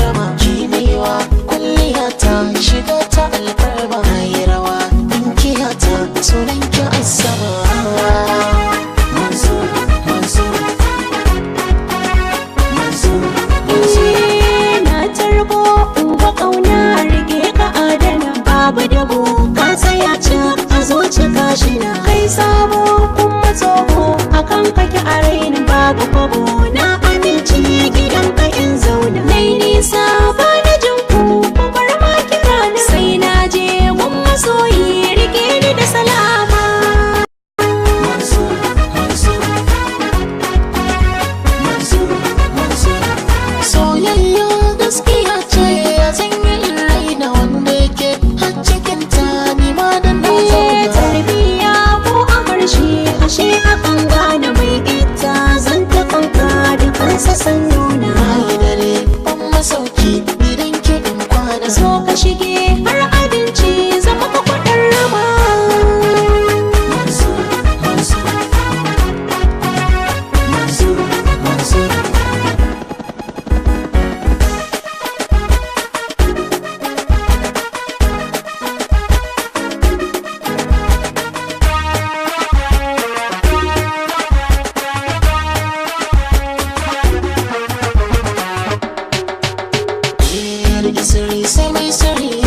karama. Kinewa kwalliya ta shiga ta alfarma. Na yi rawa inkiya ta sunan ki asama. Mansur, Mansur, Mansur, Mansur. Na tarbo uba kauna rike ka adana babu dabo ka tsaya cik a zuci ka shina kai sabo kuma tsoho akan kake a raina babu kwabo na amince gidan ka in zauna nai nisa ba na jin ku ku bar ma kira na sai na je gun masoyi rike ni da salama. Mansur, Mansur, Mansur, Mansur. Soyayya gaskiya ce ya sanya in raina wanda yake har cikin ta ni ma da na zauna. Tarbiya ko a harshe ashe akan gane mai ita zan ta kanka da kansa san nuna. Na yi dare ban masauki gidan ki in kwana. So ka shige har abinci zama ka kwaɗar rama. Mansur, Mansur, Mansur, Mansur. Rike sirri sai mai sirri.